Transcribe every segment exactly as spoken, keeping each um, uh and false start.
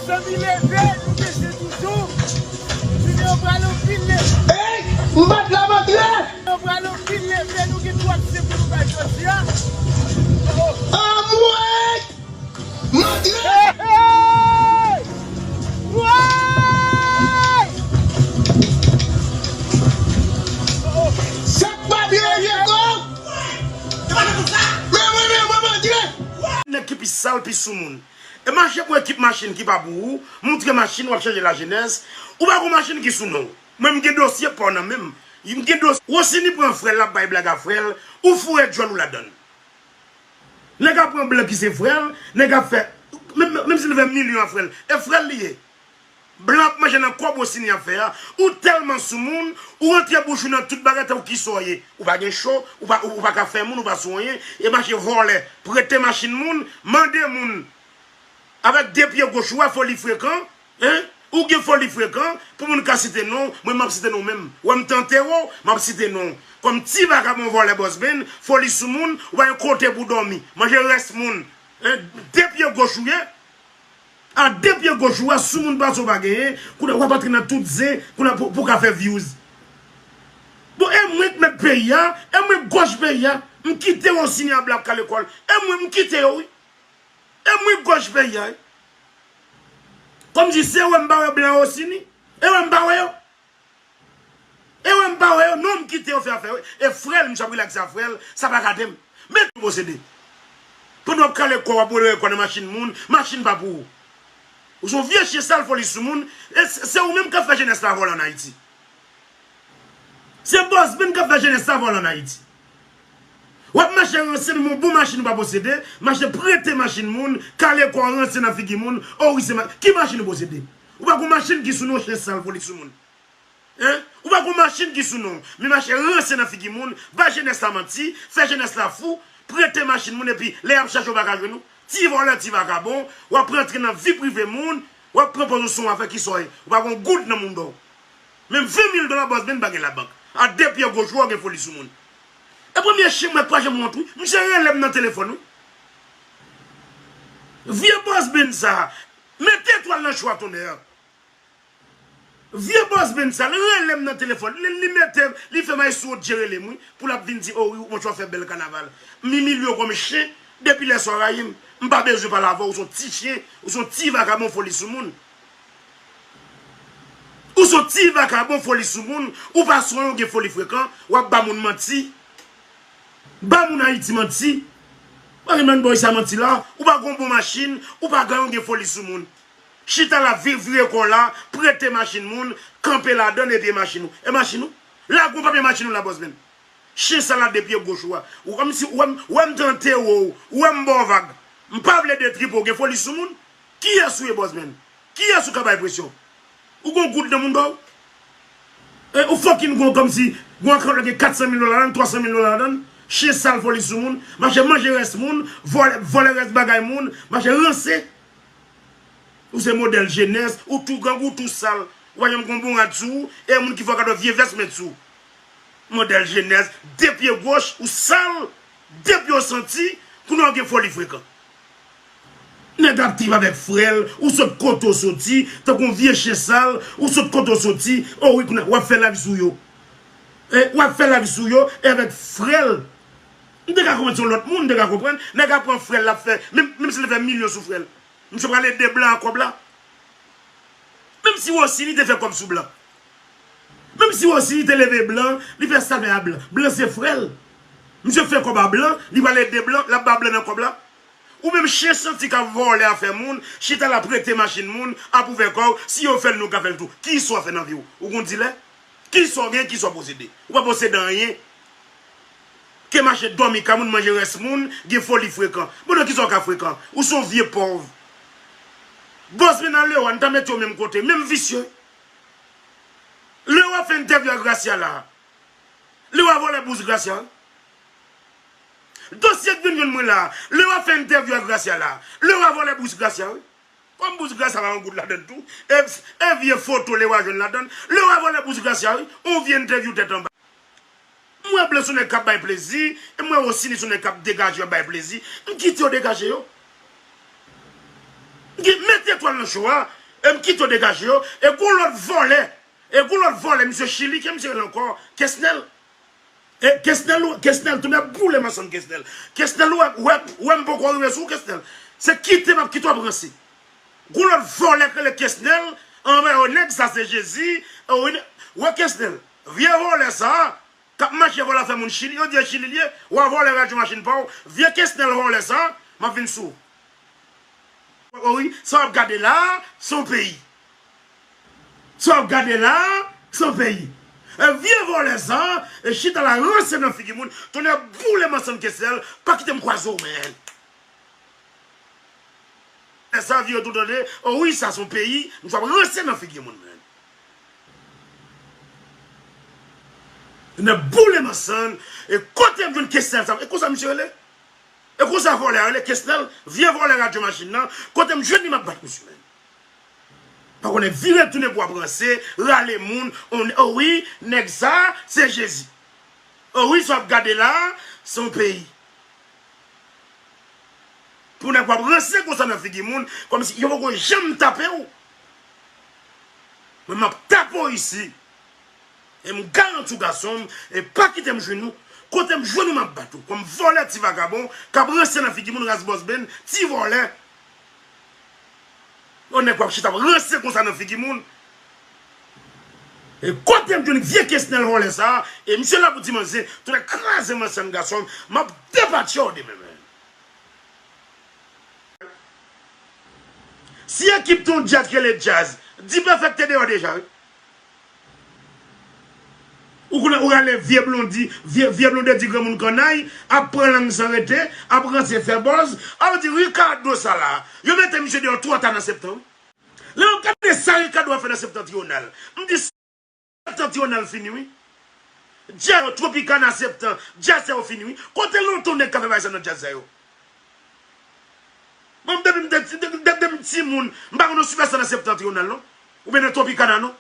Zanmi leve, nou gen se toujou. Junior pral anpil leve. Ey, m bat la m antre. Junior pral anpil leve, nou gen twòp se pou nou bay jodi a. Oh, oh. Anmwey! M antre! Hey, hey! Woy! Oh, oh. Sa k pa byen, Jeko? Men mwen, men mwen, m antre! Nèg ki pi sal, pi soumoun. E mache pou ekip machin ki pa pou ou, moutre machin w ap chanje lajenès, ou pa gon machin ki sou non w. Mwen m gen dosye pa w nan men m. M gen dosye. Rosini pran frè l, l ap bay blag a frè l, ou foure djòl ou ladan l. Nèg ap pran blan ki se frè l, nèg ap fè, menm, menm si l fè milyon a frè l, e frè l li ye. Blan ap manje nan kòb Rosini ap fè a. Ou tèlman soumoun, ou rantre bouch ou nan tout bagay tankou kisa w ye. Ou pa gen cho, ou pa, ou, ou pa ka fè moun, ou pa sou anyen, e mache vòlè, prete machin moun, mande moun. Avèk de pye goch ou a, foli frekan, en? Ou gen foli frekan, pou moun ka site non w, mwen m ap site non w menm. Wè m tante w, m ap site non w. Kòm ti vakabon vòlè bòs benn, foli sou moun, ou pa gen kote pou dòmi. Manje rès moun. En? De pye goch ou ye. A de pye goch ou a, sou moun pase w pa genyen, kounye a w ap antre nan tout zen, kounye a pou, pou ka fè views. Bon, e mwen k mèt peyi a, e mwen k gòj peyi a, m kite Rosini a blan ap kale kò l. E mwen m kite yo, wi. E mwen gòj peyi a, wi. Kòmsi se wè m pa wè blan Rosini. E wè m pa wè yo. E wè m pa wè yo, non, m kite yo fè afè yo. E frè l, misye ap rilakse a frè l, sa pa gade m. Men tou posede. Pandan w ap kale kò, w ap wele kò nan machin moun, machin pa pou ou. Ou se yon vye chen sal foli sou moun, e se, se ou menm k ap fè jenès la vòlè ann Ayiti. Se bòs benn k ap fè jenès la vòlè ann Ayiti. W ap mache ranse, menm yon bon machin ou pa posede, mache prete machin moun, kale kò w ranse nan figi moun, o wi se ma-, ki machin ou posede? Ou pa gon machin ki sou non w, chen sal foli sou moun. En? Ou pa gon machin ki sou non w, men mache ranse nan figi moun, bay jenès la manti, fè jenès la fou, prete machin moun epi lè y ap chache w pa ka jwenn ou. Ti vòlè, ti vakabon, w ap rantre nan vi prive moun, w ap pran pòz ou se yon afè kisa w ye. Ou pa gon goud nan mouda w. Menm ven mil dola bòs benn pa gen labank. A de pye goch ou a w gen foli sou moun. E premye chen m wè k pa janm wont wi. Misye rele m nan telefòn wi. Vye bòs benn sa. Mete etwal nan cho a tonnè. Vye bòs benn sa, li rele m nan telefòn. Li, li mete, li fè m al sou wot je rele m wi. Pou l ap vin di, o wi, monchè w fè bèl kanaval. M imilye w kòm chen. Depi lè sa w rayi m. M pa bezwen pale avè w, ou se yon ti chen, ou se yon ti vakabon foli sou moun. Ou se yon ti vakabon foli sou moun, ou pa swen, ou gen foli frekan, w ap ba moun manti. Ba moun Ayiti manti. Pa gen moun ba w sa manti la, ou pa gen yon bon machin, ou pa gen, ou gen foli sou moun. Chita la, vi-, vire kò w la, prete machin moun, kanpe ladan l epi e machin ou. E machin ou? Lage yon papye machin ou la, bòs benn. Chen sal a de pye goch ou a. Ou kòmsi, ou wè m, ou wè m tante w, ou wè m ba w vag. M pa vle detri pou w gen foli sou moun. Kiyès ou ye, bòs benn? Kiyès ou ka bay presyon? Ou gon goud nan mouda w? E, ou fucking gon kòmsi, gon akant la gen kat san mil dola ladan l, twa san mil dola ladan l. Chen sal foli sou moun, mache manje rès moun, vòlè, vòlè rès bagay moun, mache ranse. Ou se modèl jenès, ou tou grangou, ou tou sal. Ou pa janm gon bon rad sou ou, e moun ki fè w kado vye vès met sou ou. Modèl jenès, de pye goch, ou sal, de pye w santi, kounye a w gen foli frekan. Nèg ap trip avèk frè l, ou sot kote w soti, tankou yon vye chen sal, ou sot kote w soti, o wi, kounye a w ap fè lavi sou yo. E, w ap fè lavi sou yo, e avèk frè l. M te ka konprann se yon lòt moun, m te ka konprann. Nèg ap pran frè l, l ap fè, menm, menm si l fè milyon sou frè l. Misye pral ede blan ak kòb la. Menm si Rosini te fè kòb sou blan. Menm si Rosini te leve blan, li fè sa l fè a blan. Blan se frè l. Misye fè kòb a blan, li pral ede blan, l ap ba blan nan kòb la. Ou menm chen santi k ap vòlè afè moun, chita la prete machin moun, ap ouvè kò w, si yo fè l nou ka fè l tou. Kisa w ap fè nan vi w? Ou gon dilè? Kisa w gen, kisa w posede? Ou pa posede anyen. Ke mache dòmi kay moun, manje rès moun, gen foli frekan. Bon, nan kisa w ka frekan? Ou se yon vye pòv. Bòs benn a Lewa, n ta mete yo menm kote, menm visye. Lewa fè entèvyou a Gracia la. Lewa vòlè bous Gracia wi. Dosye k vin jwenn mwen la. Lewa fè entèvyou a Gracia la. Lewa vòlè bous Gracia wi. Kòm bous Gracia pa yon goud ladan l tou. E, e vye foto Lewa jwenn ladan l. Lewa vòlè bous Gracia wi. On vye entèvyou tèt anba. M wè blan se yon nèg k ap bay plezi. E m wè Rosini se yon nèg k ap degaje yo bay plezi. M kite yo degaje yo. M ki-, mete etwal nan cho a, e m kite yo degaje yo, e gon lòt vòlè, e gon lòt vòlè, misye Chili, ke misye rele ankò, Kesnel. E Kesnel, Kesnel, tounen boule m ansanm Kesnel. Kesnel, ou wè, ou wè, ou wè m poko rive sou ou, Kesnel. Se kite m ap kite w ap ranse. Gon lòt vòlè k rele Kesnel, anmwey, nèg sa se Jezi, wè Kesnel. Vye vòlè sa, k ap mache vòlè afè moun Chili, yo di e Chili l ye, w a vòlè radyo machin pa w, vye Kesnel vòlè sa, m ap vin sou ou. O wi, sa w ap gade la a, se yon peyi. Sa w ap gade la a, se yon peyi. E vye vòlè sa, e chita la ranse nan figi moun, tonnè boule m ansanm Kesnel, pa kite m kwaze w, men. Lè sa vire tou tande, o wi, sa se yon peyi, misye ap ranse nan figi moun, men. Tonnè boule m ansanm, e kote m jwenn Kesnel sa, e konsa misye rele? E konsa vòlè a rele Kesnel, vye vòlè radyo machin nan, kote m jwenn li m ap bat misye, men. Pa konnen vire tounen pou ap ranse, rale moun, o wi, nèg sa, se Jezi. O wi, sa w ap gade la a, se yon peyi. Pou nèg w ap ranse konsa nan figi moun, kòmsi yo poko janm tape w. Mwen, m ap tape w isi. E m garanti w, gason m, e pa kite m jwenn ou. Kote m jwenn ou, m ap bat ou. Kòm vòlè, ti vagabon, k ap ranse nan figi moun, ras bòs ben, ti vòlè. Yon nèg w ap chita ap ranse konsa nan figi moun. E kote m jwenn vye Kesnel vòlè sa a, e misye la pou di manzè, tounen kraze m ansanm gason m, m ap depatche w demen, men. Si ekip te yon djaz ki rele djaz, D-Perfect te deyò deja, wi. Ou konnen, ou rale vye blondi, vye, vye blondedi granmoun kannay, ap pran lang san rete, ap ranse fè bòz, a ou di Ricardo sa la, yo mete misye deyò twò ta nan septan, wi. Lè m ap gade sa Ricardo ap fè nan septantriyonal, m di septantriyonal fini, wi. Djaz yo, Tropicana, septan, djaz sa yo fini, wi. Kote lontan nèg ka fè bagay sa nan djaz sa yo? Bon, depi m te, de-, de-, depi m timoun, m pa konn yon sipèsta nan septantriyonal, non. Oubyen nan Tropicana, non.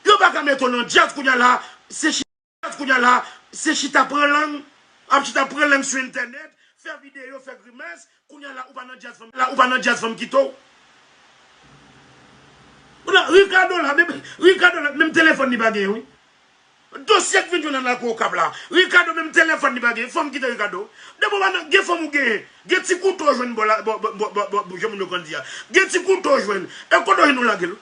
Yo pa ka mete w nan djaz kounye a la, se chi-, kounye a la, se chita pran lang, ap chita pran lang sou entènèt, fè videyo, fè grimès, kounye a la, ou pa nan djaz fanm, la, ou pa nan djaz fanm kite w. Ou nan Ricardo la, menm, Ricardo la, menm telefòn li pa genyen, wi. Dosye k vin jwenn nan lakou Okap la. Ricardo menm telefòn li pa gen. Fanm kite Ricardo. Depi w pa nan, gen fanm ou genyen. Gen ti kouto w jwenn bò la, bò, bò, jan moun yo konn di a. Gen ti kouto w jwenn. E kote w jwenn ou lage l?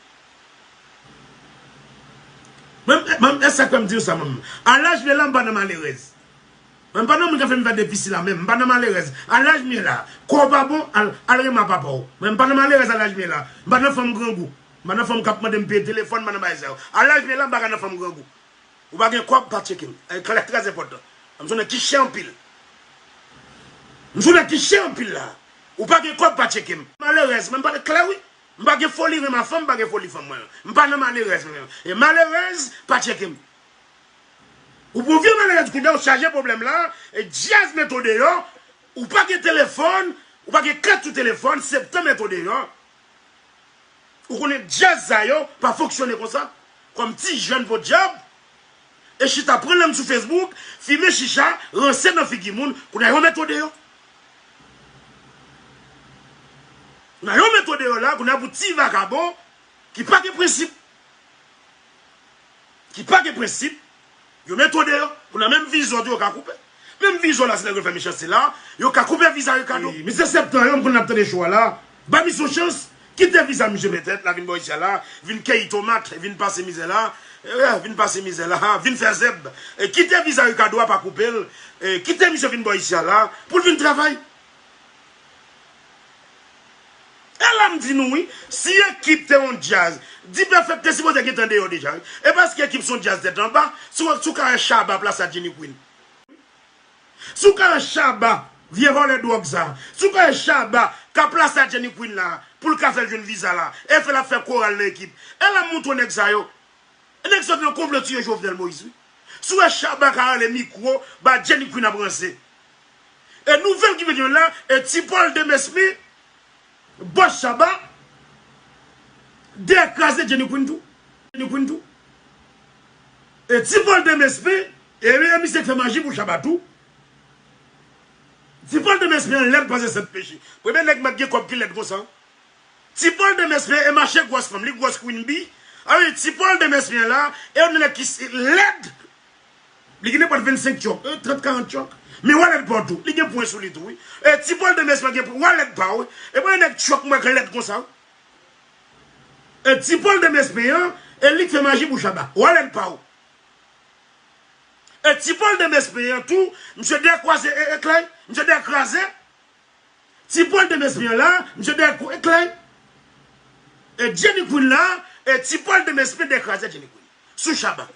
Mwen, mwen, e sa k fè m di w sa, mwen. A laj mwen la, m pa nan malerèz. Mwen, m pa nan moun k ap fè m fè defisil la, menm. M pa nan malerèz. A laj mwen la, kò w pa bon, al, al renmen papa w. Mwen, m pa nan malerèz a laj mwen la. M pa nan fanm grangou. M pa nan fanm k ap mande m peye telefòn, m pa nan bagay sa yo. A laj mwen la, m pa ka nan fanm grangou. Ou pa gen kòb, pa tcheke m. E, klè, trè enpòtan. M se yon nèg ki chè anpil. M se yon nèg ki chè anpil la. Ou pa gen kòb, pa tcheke m. Malerèz, men m pale klè, wi. M pa gen foli renmen fanm, m pa gen foli fanm, mwen. M pa nan malerèz, mwen. E malerèz, pa tcheke m. Ou pou vye malerèz kounye a, ou chaje pwoblèm la, e djaz mete w deyò, ou pa gen telefòn, ou pa gen kat sou telefòn, septan mete w deyò. Ou konnen djaz sa yo pa fonksyone konsa. Kòm ti jèn podyab, e chita pran lang sou Facebook, fimen chicha, ranse nan figi moun, kounye a yo mete w deyò. Kounye a yo mete w deyò la, kounye a pou ti vagabon ki pa gen prensip. Ki pa gen prensip, yo mete w deyò. Kounye a menm viza w tou yo ka koupe. Menm viza w la, si nèg yo fè mechanste la, yo ka koupe viza Ricardo. Wi, mesye septan yo, m konn n ap tande cho a la. Ba misye yon chans. Kite viza misye petèt, la vin bò isi a la, vin keyi tomat, vin pase mizè la, eh, vin pase mizè la, vin fè zèb. E kite viza Ricardo a pa koupe l, e kite misye vin bò isi a la, pou l vin travay. E la m di nou wi, si ekip te yon djaz, D-Perfect te sipoze gentan deyò deja wi. E paske ekip se yon djaz tèt anba, si w, si w ka wè Shabba plas a Jenny Queen. Si w ka wè Shabba, vye vòlè dwòg sa, si w ka wè Shabba ka plas a Jenny Queen la, pou l ka fè l jwenn viza la, e fè l ap fè koral nan ekip. E la m montre w nèg sa yo. E nèg sa yo te nan konplo tiye Jovenel Moïse wi. Si w wè Shabba ka rale mikwo, ba Jenny Queen ap ranse. E nouvèl ki vin jwenn la, e Ti Paul Demesmi, bòs Shabba, dèyè kraze Jenny Queen tou. Jenny Queen tou. E Ti Paul Demesmi, e, e misye k fè maji pou Shabba tou. Ti Pòl de Mèspen an lèd pase sèt peche. Premye nèg m ap gen kòb ki lèd konsa. Ti Pòl de Mèspen e mache gwòs fanm, li gwòs Queen Bee. A wi, Ti Pòl de Mèspen an la, e yon nèg ki s- lèd. Li gen nenpòt vennsenk tchòk, e, trant, karant tchòk. Men walèt pa w tou, li gen pwen sou li tou, wi. E Ti Pòl de Mèspen gen pwen, walèt pa w, wi. E pa yon nèg tchòk mwen k lèd konsa, wi. E Ti Pòl de Mèspen an, e li k fè maji pou Shabba. Walèt pa w. E Ti Pòl de Mèspen an tou, misye dèyè kwaze e, eklè, misye dèyè kraze. Ti Pòl de Mèspen an la, misye dèyè kou eklè. E Jenny Queen la, e Ti Pòl de Mèspen dèyè kraze Jenny Queen. Sou Shabba.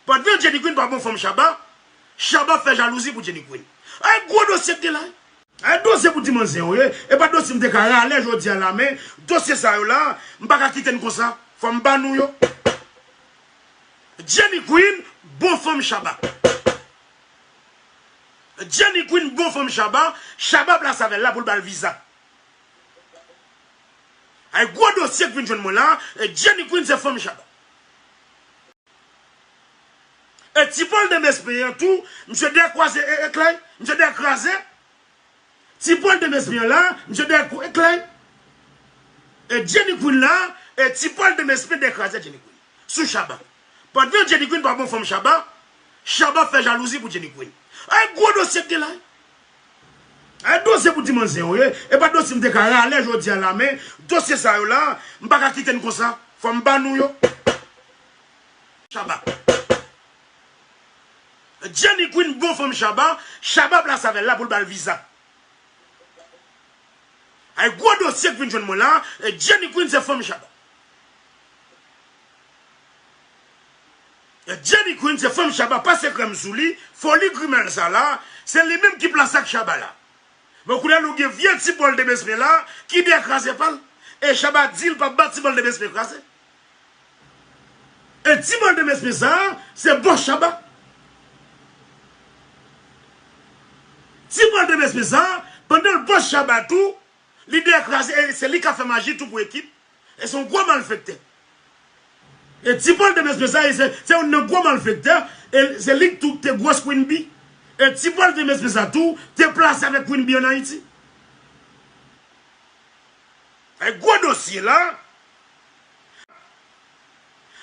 Pandan Jenny Queen pa bon fanm Shabba, Shabba fè jalouzi pou Jenny Queen. Ay gwo dosye k gen la. Ay dosye pou ti manzè yo ye. E pa dosye m te ka rale jodi a la, men dosye sa yo la, m pa ka kite n konsa. Fò m ba nou yo. Jenny Queen, bon fanm Shabba. Jenny Queen, bon fanm Shabba. Shabba plase avè l la pou l ba l viza. Ay gwo dosye k vin jwenn mwen la, e Jenny Queen se fanm Shabba. E Ti Pòl de Mèspen an tou, misye dèyè kwaze e, eklè, misye dèyè kraze. Ti Pòl de Mèspen an la, misye dèyè kou eklè. E Jenny Queen la, e Ti Pòl de Mèspen dèyè kraze Jenny Queen. Sou Shabba. Pandan Jenny Queen pa bon fanm Shabba, Shabba fè jalouzi pou Jenny Queen. Ay gwo dosye k gen la. Ay dosye pou ti manzè yo ye. E pa dosye m te ka rale jodi a la, men dosye sa yo la, m pa ka kite n konsa. Fò m ba nou yo. Shabba. Jenny Queen, bon fanm Shabba. Shabba plase avè l la pou l ba l viza. Ay gwo dosye k vin jwenn mwen la, e Jenny Queen se fanm Shabba. E Jenny Queen se fanm Shabba, pase krèm sou li, foli grimèl sa la, se li menm ki plase ak Shabba la. Men kounye a nou gen vye Ti Pòl de Mèspen la, ki dèyè kraze pa l. E Shabba di l p ap ba Ti Pòl de Mèspen kraze. E Ti Pòl de Mèspen sa, se bòs Shabba. Ti Pòl de Mèspen sa, pandan l bòs Shabba tou, li dèyè kraze, e se li k ap fè maji tou pou ekip. E se yon gwo malfektè. E Ti Pòl de Mèspen sa, e se, se youn nan gwo malfektè, e se li k tou te gwòs Queen Bee. E Ti Pòl de Mèspen sa tou, te plase avèk Queen Bee ann Ayiti. Ay gwo dosye la.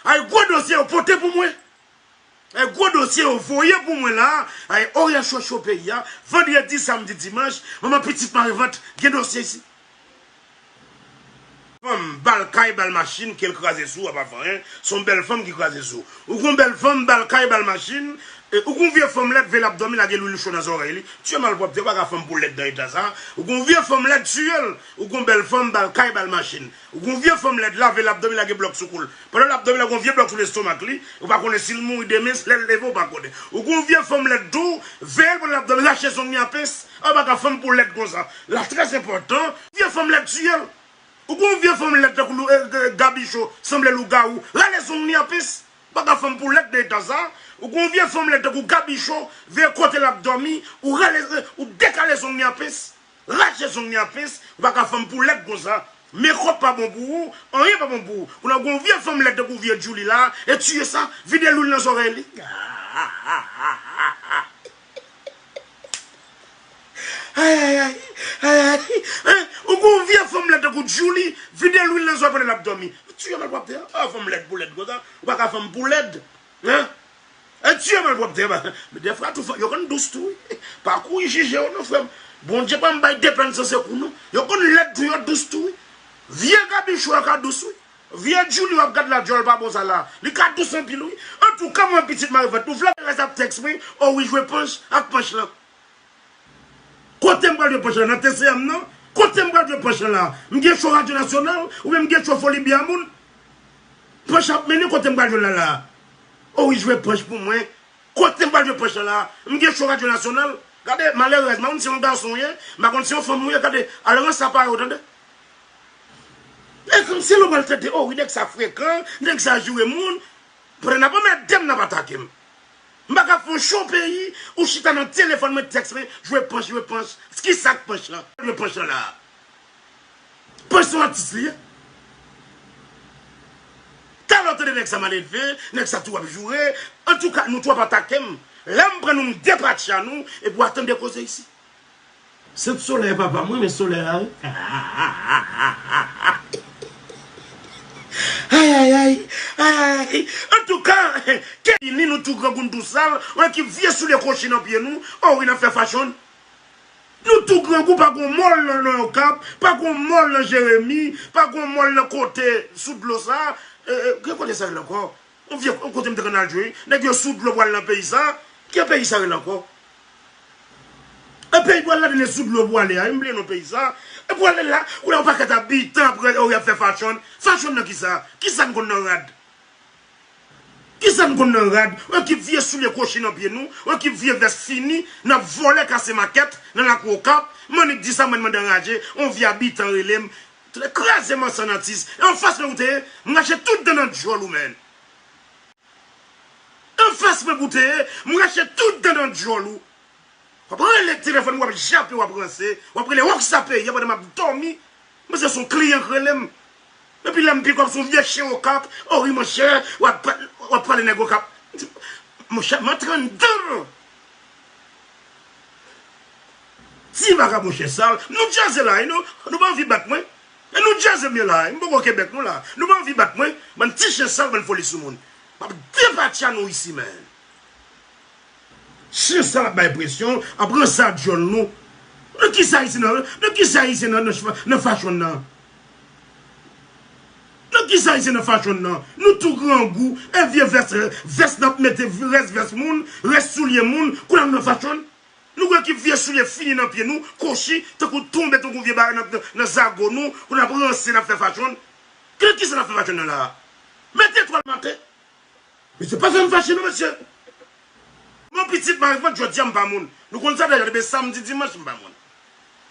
Ay gwo dosye yo pote pou mwen. Ay gwo dosye yo voye pou mwen la. Ay orè cho cho peyi a. Vandredi, samdi, dimanch. Manman pitit marevant gen dosye isi. Fanm bal kay bal machin ke l kraze sou w ap ap fè anyen. Se yon bèl fanm ki kraze sou w. Ou gon bèl fanm bal kay bal machin. E, ou gon vye fanm lèd, veye l ap dòmi, lage lwil cho nan zòrèy li. Tiye malpwòpte, ou pa ka fanm pou lèd nan eta sa. Ou gon vye fanm lèd, tiye l. Ou gon bèl fanm, bal kay, bal machin. Ou gon vye fanm lèd la, veye l ap dòmi, lage blòk sou kou l. Pandan l ap dòmi la, gon vye blòk sou lestomak li. Ou pa konnen si l mouri demen, si lè l leve, ou pa konnen. Ou gon vye fanm lèd tou, veye l pandan l ap dòmi, rache zong li a pens. Ou pa ka fanm pou lèd konsa. La trè enpòtan. Vye fanm lèd, tiye l. Ou gon vye fanm lèd tankou lou, e, e, gabicho, sanble lougawou. Rale zong li a pens. Baka fanm pou lèd nan eta sa. Ou gon vye fanm lèd tankou gabicho, veye kote l ap dòmi, ou rale, ou dekale zong li a pens, rache zong li a pens, ou baka fanm pou lèd konsa. Mekòp pa bon pou ou, anyen pa bon pou ou. Ou nan gon vye fanm lèd tankou vye Djouly la, e tiye sa, vide lwil nan zòrèy li. Ay, ay, ay, ay, ay, ay. Ou gon vye fanm lèd tankou Djouly, vide lwil nan zòrèy pandan l ap dòmi. Tiye malpwòpte a. A, fanm lèd pou lèd konsa. Ou pa ka fanm pou lèd. Hein? E tiye malpwòpte a. Men defwa tou, fanm yo konn dous tou, wi. Pa kouri jije yo non, frè m. Bondye pa m bay de pèn san sekou non. Yo konn lèd tou, yo dous tou, wi. Vye gabicho a ka dous, wi. Vye Djouly w ap gad la, dyòl pa bon sa la. Li ka dous anpil, wi. Antouka, mwen pitit marevant, nou vle rès ap tèks mwen, o wi jwe panch ak panch lan. Kote m pral jwe panch lan? Nan T C M nan? Kote m pral jwe panch lan la? M gen cho Radyo Nasyonal? Oubyen m gen cho Foli Byamoun? Panch ap mennen, kote m pral jwe l la la? O wi, jwe panch pou mwen. Kote m pral jwe panch lan la? M gen cho Radyo Nasyonal? Gade, malerèzman, ou se yon gason w ye, m pa konn se yon fanm ou ye, gade, al ranse apa yo, tande. E kòmsi lè w pral tande, o wi, nèg sa frekan, nèg sa joure moun, pandan n ap anmède m, n ap atake m. M pa ka fè yon cho peyi, ou chita nan telefòn mwen, tèks mwen, jwe panch, jwe panch. Kisa k panch lan? Jwe panch lan la. Panch se yon atis li ye. Talè w tande nèg sa malelve, nèg sa tou ap joure. Antouka, nou tou ap atake m. Lè m pran nou, m depatche a nou, epi w a tande koze isi. Sent solèy papa m wi, men solèy la wi. Ay, ay, ay, ay, ay. Antouka, Kenny, nou tou grangou, nou tou sal, w wè ki vye soulye kwochi nan pye nou, o wi, n ap fè fashion. Nou tou grangou, pa gon mòl nan, nan Okap, pa gon mòl nan Jeremi, pa gon mòl nan kote sou dlo sa. E, e, ki kote sa rele ankò? Yon vye, yon kote m te konn al jwe. Nèg yo sou dlo pral nan peyi sa. Ki peyi sa rele ankò? E peyi pral ladan e sou dlo pwale a, m bliye non peyi sa. E pwale la, ou la yon pakèt abitan ap rele, o, y ap fè fashion. Fashion nan kisa? Kisa n konn nan rad? Kisa n konn nan rad? Yon ekip vye soulye kwochi nan pye nou, yon ekip vye vès fini, n ap vòlè kase makèt nan lakou Okap. M annik di sa, mwen, mwen anraje, yon vye abitan rele m. Kraze m an san atis. E anfas mwen ou te ye, m rache tout dan nan djòl ou, menn. Anfas mwen pou te ye, m rache tout dan nan djòl ou. W ap rele telefòn, w ap jape, w ap ranse, w ap rele Rockstar Peyi a pandan m ap dòmi. Mwen se son kliyan k rele m. Epi lè m pik w ap son vye chen Okap, o wi monchè, w ap, w ap pale nèg Okap. Monchè, m antre anndan. Ti vakabon chen sal, nou djaze la, wi, nou, nou pa anvi bat mwen. E nou djaze m ye la, wi, m poko Kebèk nou la. Nou pa anvi bat mwen, bann ti chen sal, bann foli sou moun. M ap depatcha nou isi, menn. Chen sal ap bay presyon, ap ranse a djòl nou. Nan kisa isi nan, nan kisa isi nan, nan, nan fashion nan? Nan kisa isi nan fashion nan? Nou tou grangou, e vye vès, vès n ap mete, rès vès moun, rès soulye moun, kounye a nou nan fashion. Nou wè ki vye soulye fini nan pye nou, kwochi, tankou tonbe, tankou vye bagay nan, nan, nan zago nou, pou n ap ranse, n ap fè fashion. Ki, kisa n ap fè fashion nan la a? Mete twal maten. Mesye, pa fè m fache non, mesye. Mon pitit, m a revann, jodi a m pa moun. Nou konn sa deja, depi samdi, dimanch, m pa moun.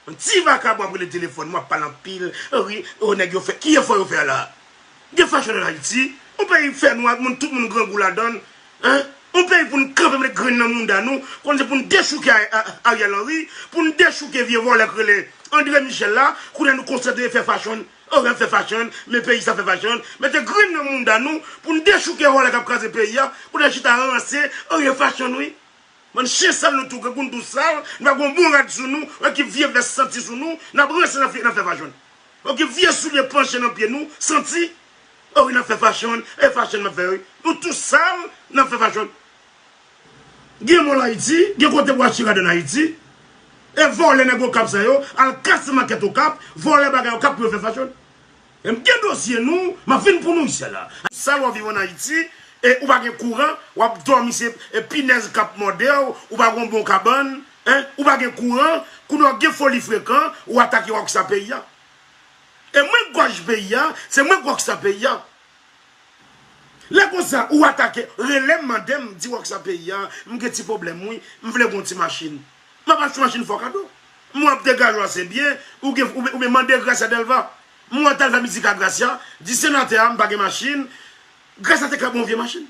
Yon ti vakabon ap rele telefòn, m ap pale anpil. O wi, o nèg yo fè, ki efò yo fè la? Gen fashion ann Ayiti? Yon peyi fè nwa, moun, tout moun grangou ladan l. Hein? Yon peyi pou n kanpe met grenn nan mounda nou, konn se pou n dechouke A-, A-, Ariel Henry, pou n dechouke vye vòlè k rele André Michel la, kounye a nou konsantre fè fashion. O, n ap fè fashion, men peyi sa fè fashion. Mete grenn nan mounda nou pou n dechouke vòlè k ap kraze peyi a, pou n al chita ranse, o, gen fashion wi. Bann chen sal nou tou, grangou n tou sal, nou pa gon bon rad sou nou, yon ekip vye vès santi sou nou, n ap ranse, n ap fè, n ap fè fashion. Yon ekip vye soulye panche nan pye nou, santi, o wi, n ap fè fashion, e fashion n ap fè wi. Nou tou sal, n ap fè fashion. Gen mòl Ayiti, gen kote pou achte rad ann Ayiti. E vòlè nèg Okap sa yo, al kase makèt Okap, vòlè bagay Okap pou yo fè fashion. E m gen dosye nou, m ap vin pou nou isi a la. Sa w ap viv ann Ayiti, e ou pa gen kouran, w ap dòmi se, e pinèz k ap mòde w, ou pa gen bon kabann, hein, ou pa gen kouran, kounye a w gen foli frekan, ou atake Rockstar Peyi a. E mwen k gòj peyi a, se mwen k Rockstar Peyi a. Lè konsa, ou atake, rele m, mande m, di Rockstar Peyi a, m gen ti pwoblèm wi, m vle gon ti machin. M ap achte machin fè w kado. M wè w ap degaje w ase byen, ou gen, ou, ou mande Gracia Delva. M wè w t al fè mizik a Gracia, di senatè a, m pa gen machin. Gracia te ka ba w yon vye machin.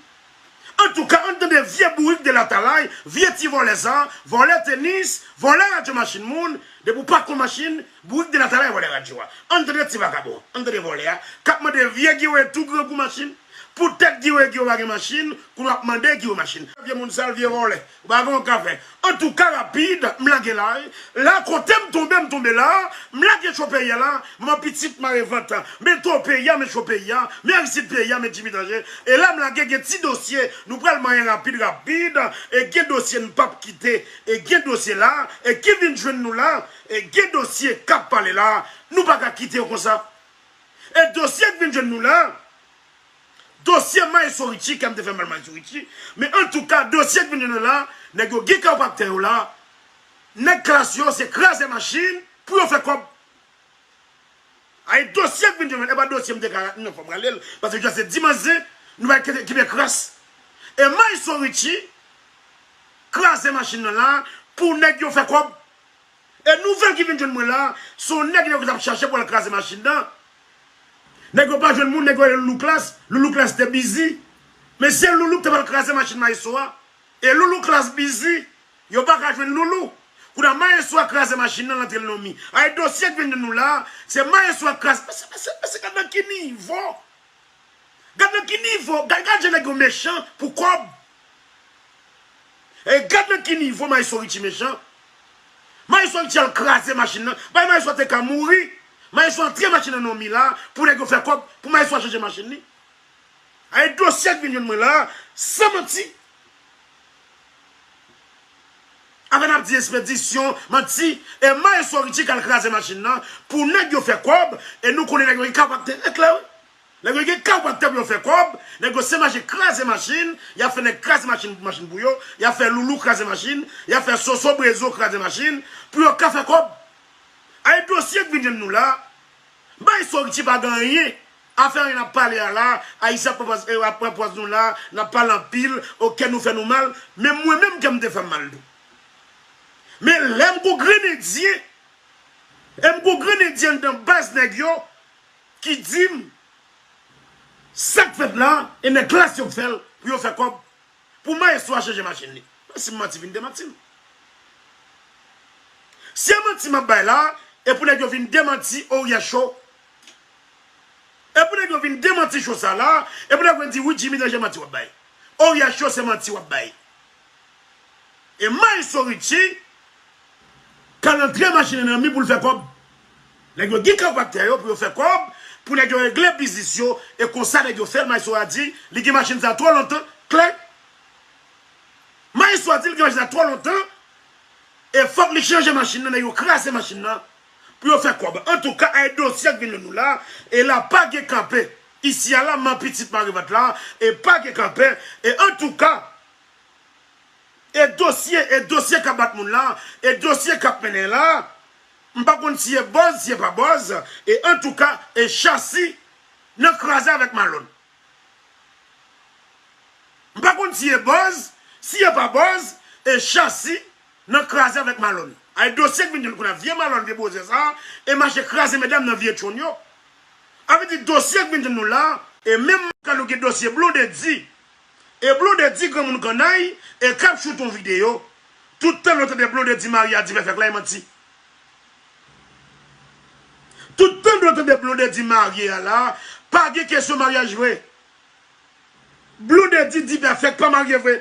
Antouka, ann tande vye bourik de latalay, vye ti vòlè sa, vòlè tenis, vòlè radyo machin moun, depi w pa kon machin, bourik de latalay vòlè radyo a. Ann tande ti vakabon, ann tande vòlè a, k ap mande vye Giwe tou grangou machin. Poutèt Giwe, Giwe pa gen machin, kounye a w ap mande Giwe machin. Vye moun sal, vye vòlè. Ou pa gen yon ka fè. Antouka, rapid, m lage la, wi. La, kote m tonbe, m tonbe la. M lage cho peyi a la. Manman pitit mare vant. Men to peyi a, men cho peyi a. Men Aristide peyi a, men Jimmy Danje. E la, m lage gen ti dosye. Nou pral manyen rapid, rapid. E gen dosye n p ap kite. E gen dosye la. E ki vin jwenn nou la. E gen dosye k ap pale la. Nou pa ka kite yo konsa. E dosye k vin jwenn nou la. Dosye Maestro Richie, kè m te fè mal Maestro Richie. Men antouka, dosye k vin jwenn nou la, nèg yo gen kawopaktè yo la. Nèg klas yo, se kraze machin pou yo fè kòb. Ay, dosye k vin jwenn nou, e pa dosye m te ka, non, fò m rale l, paske jodi a se dimanch zen, nou pa kite, kite kras. E Maestro Richie, kraze machin nan la, pou nèg yo fè kòb. E nouvèl ki vin jwenn mwen la, se yon nèg yo t ap chache pou al kraze machin nan. Nèg yo pa jwenn moun, nèg yo rele Loulou Klas, Loulou Klas te bizi. Men se Loulou ki t ap al kraze machin Maestro a. E Loulou Klas bizi, yo pa ka jwenn Loulou. Kounye a Maestro a kraze machin nan, l antre l nan mi. Ay, dosye k vin jwenn nou la, se Maestro a kraze. Mesye, mesye, mesye, gad nan ki nivo. Gad nan ki nivo, gad, gad jan nèg yo mechan pou kòb. E gad nan ki nivo Maestro Richie mechan. Maestro Richie al kraze machin nan. Bay Maestro te ka mouri. Maestro antre machin nan nan mi la pou nèg yo fè kòb pou Maestro chanje machin li. Ay dosye k vin jwenn mwen la, san manti. Avè n ap di espedisyon, manti, e Maestro Richie k al kraze machin nan pou nèg yo fè kòb, e nou konnen nèg yo gen kapab te eklè, wi. Nèg yo gen kapab te pou yo fè kòb, nèg yo se mache kraze machin, y ap fè nèg kraze machin, machin pou yo, y ap fè loulou kraze machin, y ap fè soso brezo kraze machin, pou yo ka fè kòb. Ay dosye k vin jwenn nou la, bay Soriti pa gen anyen. Afè anyen n ap pale a la, Ayisyen ap pran pòz, eh, ap pran pòz nou la, n ap pale anpil, oke nou fè nou mal, men mwen menm kè m te fè m mal tou. Men lè m gon grenn endyen, e m gon grenn endyen anndan baz nèg yo ki di m sa k fèt la, e nèg klas yo k fè l pou yo fè kòb. Pou Maestro a chanje machin li. Men si m manti, vin demanti m. Si e manti m ap bay la, e pou nèg yo vin demanti Oryè Cho. E pou nèg yo vin demanti cho sa la, e pou nèg yo vin di, wi, Jimmy Danje manti w ap bay. Oryè Cho se manti w ap bay. E Maestro Richie k al antre machin nan nan mi pou l fè kòb. Nèg yo gen karaktè yo pou yo fè kòb, pou nèg yo regle biznis yo, e konsa nèg yo fè l, Maestro a di, li gen machin sa twò lontan, klè. Maestro a di li gen machin sa twò lontan, e fòk li chanje machin nan, nèg yo kraze machin nan, pou yo fè kòb. Antouka, ay dosye k vin nan nou la, e la pa gen kanpe. Isi a la, man pitit mare vant la, e pa gen kanpe, e antouka, E dosye, e dosye k ap bat moun la, e dosye k ap mennen la, m pa konn si e bòz, si e pa bòz, e antouka, e chasi nan kraze avèk malòn. M pa konn si e bòz, si e pa bòz, e chasi nan kraze avèk malòn. Ay dosye k vin jwenn kounye a, vye malòn, vye bozè sa, e mache kraze medam nan vye tchonn yo. A vle di dosye k vin jwenn nou la, e menm kan nou gen dosye Blondedy, E Blondedy granmoun kannay, e k ap choute yon videyo. Tout tan nou tande Blondedy marye a Dipèfèk la, e manti. Tout tan nou tande Blondedy marye a la, pa gen kesyon maryaj vre. Blondedy Dipèfèk pa marye vre.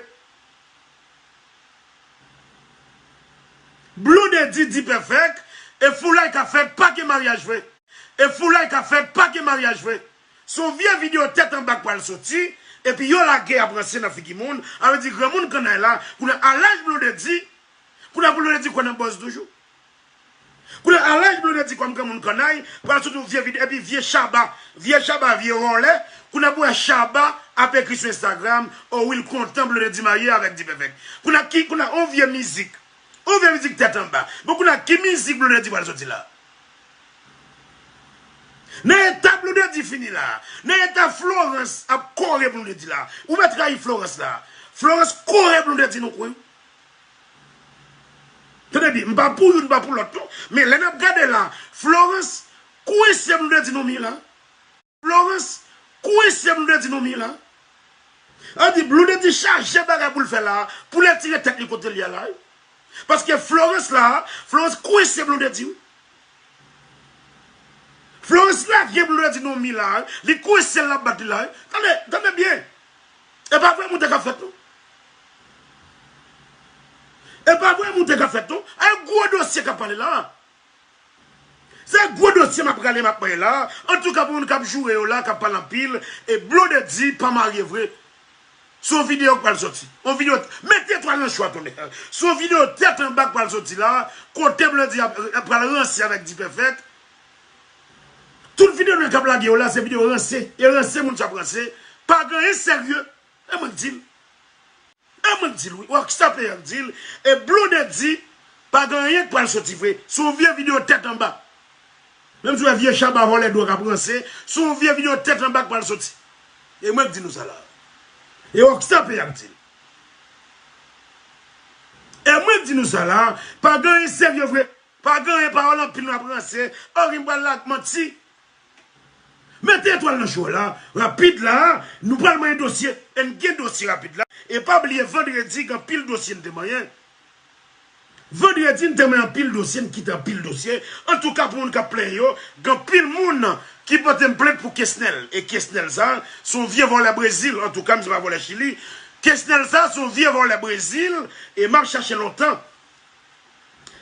Blondedy Dipèfèk, e foulay k ap fèt, pa gen maryaj vre. E foulay k ap fèt, pa gen maryaj vre. Se yon vye videyo tèt anba k pral soti, epi yo lage ap ranse nan figi moun, a vle di granmoun kannay la, kounye a laj Blondedy, kounye a Blondedy kwè nan bòz toujou. Kounye a laj Blondedy kòm granmoun kannay, pral soti yon vye videyo, epi vye Shabba, vye Shabba, vye vòlè, kounye a pou wè Shabba ap ekri sou Instagram, o wi l kontan Blondedy marye avèk Dipèfèk. Kounye a ki, kounye a yon vye mizik. Yon vye mizik tèt anba. Bon, kounye a ki mizik Blondedy pral soti la? Nan eta Blondedy fini la, nan eta Florence ap kore Blondedy la, ou mèt rayi Florence la. Florence kore Blondedy nan kwen. Tande byen, m pa pou youn, m pa pou lòt non. Men lè n ap gade la, Florence kwense Blondedy nan mi la. Florence kwense Blondedy nan mi la. Sa vle di Blondedy chaje bagay pou l fè la, pou l retire tèt li kote l ye a la. Paske Florence la, Florence kwense Blondedy wi. Florence lage Blondedy nan mi la, li kwense l, l ap bat li la. Tande, tande byen. E pa vre moute k ap fèt non. E pa vre moute k ap fèt non. A yon gwo dosye k ap pale la. Se gwo dosye m ap rale m ap bay la. Antouka pou moun k ap joure yo la, k ap pale anpil, e Blondedy pa marye vre. Se yon videyo k pral soti. Yon videyo, mete etwal nan cho a tonnè. Se yon videyo tèt anba k pral soti la, kote Blondedy ap, ap pral ranse avèk Dipèfèk. Tout videyo nou k ap lage yo la, se videyo ranse. E ranse moun sa ap ranse. Pa gen anyen serye. E mwen k di l. E mwen k di l wi, Rockstar Player k di l, e Blondedy pa gen anyen k pral soti vre. Se yon vye videyo tèt anba. Menm si w wè vye Shabba vòlè dwòg ap ranse, se yon vye videyo tèt anba k pral soti. E mwen k di nou sa la. E Rockstar Player k di l. E mwen k di nou sa la, pa gen anyen serye vre. Pa gen anyen, pawòl anpil nou ap ranse. Oke, m pral lage manti. Mete etwal nan cho la. Rapid la, nou pral manyen dosye. E n gen dosye rapid la. E pa bliye, vandredi, gen anpil dosye n te manyen. Vandredi, n te manyen anpil dosye, n kite anpil dosye. Antouka, pou moun k ap plenyen yo, gen anpil moun ki pote m plent pou Kesnel. E Kesnel sa, se yon vye vòlè Brezil. Antouka, misye pa vòlè Chili. Kesnel sa, se yon vye vòlè Brezil. E m ap chache lontan.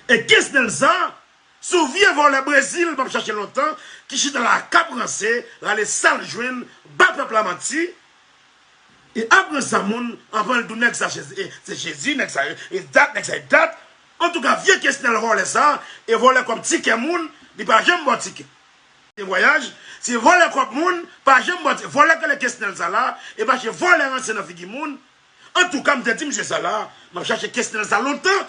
E Kesnel sa, se yon vye vòlè Brezil m ap chache lontan, ki chita la k ap ranse, rale sa l jwenn, ba pèp la manti. E apre sa, moun anvan l di w nèg sa se Jezi, nèg sa e dat, nèg sa e dat. Antouka, vye Kesnel vòlè sa, e vòlè kòb tikè moun, li pa janm ba w tikè. Se vwayaj, se vòlè kòb moun, pa janm ba w tikè. Vòlè k rele Kesnel sa la, e mache vòlè ranse nan figi moun. Antouka, m te di misye sa la, m ap chache Kesnel sa lontan.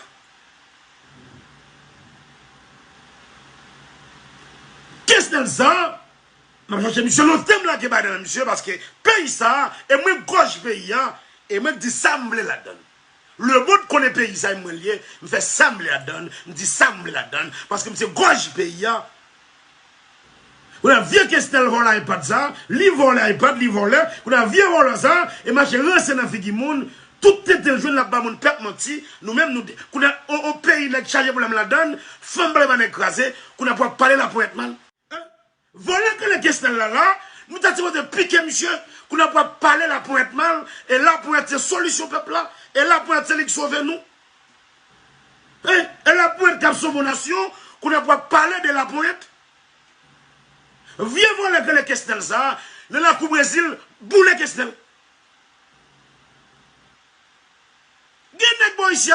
Kesnel sa, m ap chache misye lontan, m lage bay nan men misye, paske peyi sa, e mwen gòj peyi a, e mwen k di sa m vle ladan l. Lemonn konnen peyi sa e mwen l ye, m fè sa m vle ladan l, m di sa m vle ladan l, paske m se gòj peyi a. Kounye a vye Kesnel vòlè iPad sa, li vòlè iPad, li vòlè, kounye a vye vòlè sa, e mache ranse nan figi moun, tout tenten l jwenn l ap ba moun pèp manti, nou menm nou, kounye a on, on peyi nèg chaje pwoblèm ladan l, fanm pale ba nèg kraze, kounye a pou ap pale laponyèt mal. Vòlè k rele Kesnel la la, nou ta sipoze pike misye, kounye a pou ap pale laponyèt mal, e laponyèt se solisyon pèp la, e laponyèt se li k sove nou. E laponyèt k ap sove yon nasyon, kounye a pou ap pale de laponyèt. Vye vòlè k rele Kesnel sa, nan lakou Brezil, boule Kesnel. Gen nèg bò isi a